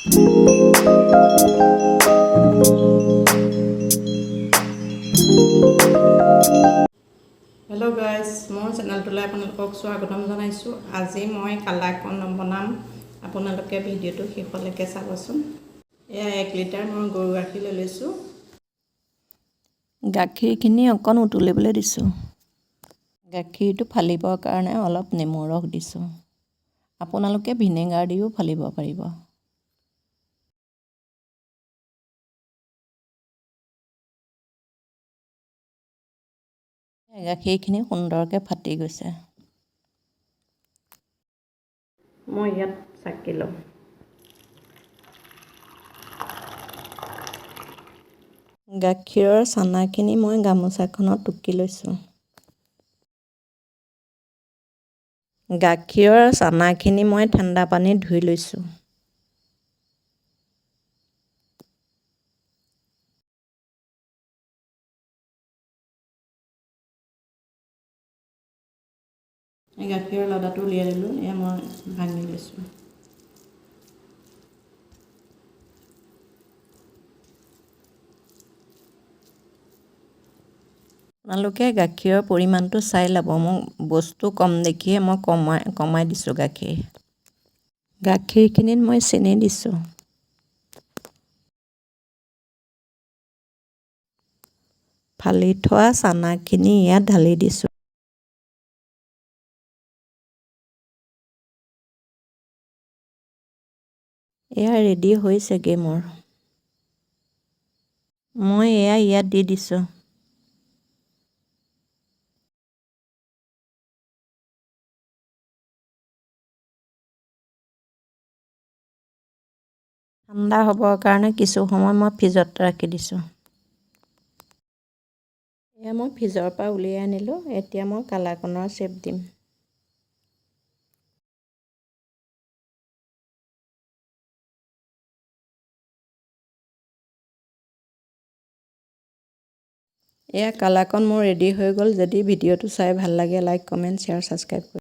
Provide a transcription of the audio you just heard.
Hello' guys, মোৰ চেনেলটোলৈ আপোনালোকক স্বাগতম জনাইছোঁ। আজি মই কালাকন বনাম। আপোনালোকে ভিডিঅ'টো শেষলৈকে চাবচোন। এয়া 1 লিটাৰ মই গৰু গাখীৰ লৈ লৈছোঁ। গাখীৰখিনি অকণ উতলিবলৈ দিছোঁ। গাখীৰটো ফালিবৰ কাৰণে অলপ নেমু ৰস দিছোঁ। আপোনালোকে ভিনেগাৰ দিও ফালিব পাৰিব। গাখীৰখিনি সুন্দৰকৈ ফাটি গৈছে। মই ইয়াত চাকি ল'ম। গাখীৰৰ চানাখিনি মই গামোচাখনত টুকি লৈছোঁ। গাখীৰৰ চানাখিনি মই ঠাণ্ডা পানীত ধুই লৈছোঁ। এই গাখীৰৰ লাদাটো উলিয়াই ল'লোঁ। এয়া মই ভাঙি লৈছোঁ। আপোনালোকে গাখীৰৰ পৰিমাণটো চাই ল'ব। মোক বস্তু কম দেখিয়ে মই কমাই কমাই দিছোঁ গাখীৰ। গাখীৰখিনিত মই চেনি দিছোঁ। ফালি থোৱা চানাখিনি ইয়াত ঢালি দিছোঁ। এয়া ৰেডি হৈছেগৈ মোৰ। মই এয়া ইয়াত দি দিছোঁ। ঠাণ্ডা হ'বৰ কাৰণে কিছু সময় মই ফ্ৰিজত ৰাখি দিছোঁ। এয়া মই ফ্ৰিজৰ পৰা উলিয়াই আনিলোঁ। এতিয়া মই কালাকনৰ শ্বেপ দিম। এয়া কালাকন মোৰ ৰেডি হৈ গ'ল। যদি ভিডিঅ'টো চাই ভাল লাগে, লাইক, কমেণ্ট, শ্বেয়াৰ, ছাবস্ক্ৰাইব কৰিব।